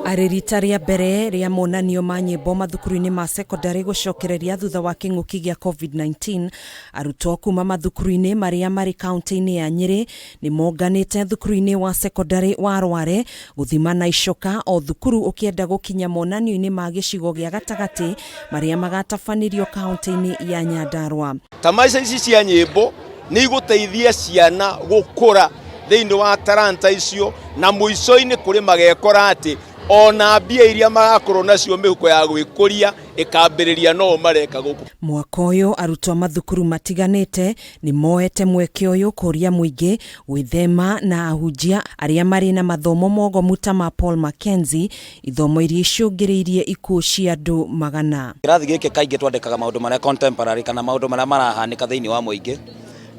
Arĩ rita rĩa mbere rĩa monanio ma nyĩmbo mathukuru-inĩ ma sekondarĩ gũcokereria thutha wa kĩng'ũki gĩa COVID-19, arutwo kuma mathukuru-inĩ marĩa marĩ kaunti-inĩ ya Nyĩrĩ nĩ monganĩte thukuru-inĩ wa sekondarĩ wa Rware gũthima na icoka o thukuru ũkĩenda gũkinya monanio-inĩ ma gĩcigo gĩa gatagatĩ marĩa magatabanĩrio kaunti-inĩ ya Nyandarua. Tamasha ici cia nyĩmbo nĩ igũteithia ciana gũkũra thĩinĩ wa taranta icio, na mũico-inĩ kũrĩ magekora atĩ ona mbia iria magakorwo nacio mĩhuko ya gwĩkũria ĩkambĩrĩria no mareka gũkũ. Mwaka ũyũ arutwo mathukuru matiganĩte nĩ moete mweke ũyũ kũria mũingĩ gwĩthema na ahunjia arĩa marĩ na mathomo mogomu ta ma Paul Mackenzie, ithomo iria icũngĩrĩirie ikuũ cia andũ magana. Kĩrathi gĩkĩ kaingĩ twandĩkaga maũndũ marĩa contemporary kana maũndũ marĩa marahanĩka thĩinĩ wa mũingĩ.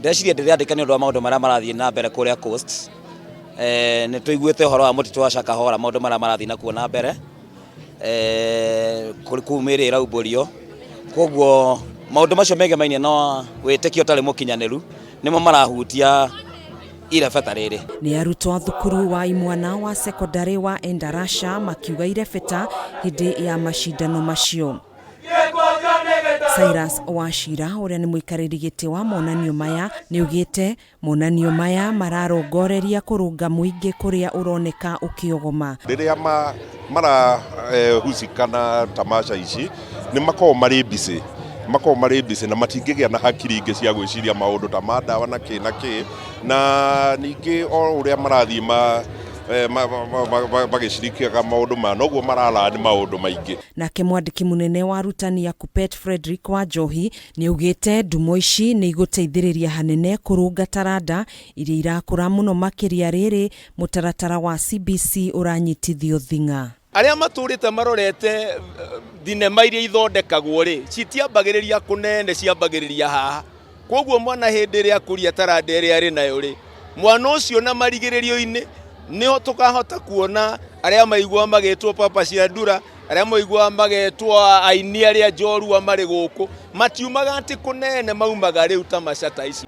Ndeciria ndĩrĩandĩka nĩ ũndũ wa maũndũ marĩa marathiĩ na mbere kũrĩa coast. Nĩ tũiguĩte ũhoro wa mũtitũ wa Shakahola, maũndũ marĩa marathiĩ nakuo na mbere, kũu mĩĩrĩ ĩraumbũrio. Koguo maũndũ macio megemainie na wĩtĩkio ũtarĩ mũkinyanĩru nĩmo marahutia irebeta rĩrĩ. Nĩ arutwo a thukuru wa imwana wa sekondarĩ wa Endarasha makiuga irebeta hĩndĩ ya macindano macio. Cyrus Wachira ũrĩa nĩ mũikarĩri gĩtĩ wa monanio maya nĩ augĩte monanio maya mararongoreria kũrũnga mũingĩ kũrĩa ũroneka ũkĩogoma. Rĩrĩa marahusika na tamasha ici nĩ makoragwo marĩ busy, makoragwo marĩ busy na matingĩgĩa na hakiri ingĩ cia gwĩciria maũndũ ta ma ndawa na kĩ na kĩ, na ningĩ o ũrĩa marathiĩ magĩcirikiaga maũndũ maya noguo maralearn maũndũ maingĩ. Nake mwandĩki mũnene wa arutani a KUPPET Frederick Wanjohi nĩ augĩte ndumo ici nĩ igũteithĩrĩria hanene kũrũnga taranda iria irakũra mũno makĩria rĩrĩ mũtaratara wa CBC ũranyitithio thing'a. Arĩa matũrĩte marorete thinema iria ithondekagwo rĩ, citiambagĩrĩria kũnene, ciambagĩrĩria haha. Koguo mwana hĩndĩ ĩrĩa akũria taranda ĩrĩa arĩ nayo rĩ, mwana ũcio na marigĩrĩrio-inĩ nĩho tũkahota kuona arĩa maiguaga magĩtwo Papa Shirandula, arĩa maiguaga magetwo aini arĩa njorua marĩ gũkũ, matiumaga atĩ kũnene, maumaga rĩu tamasha ta ici.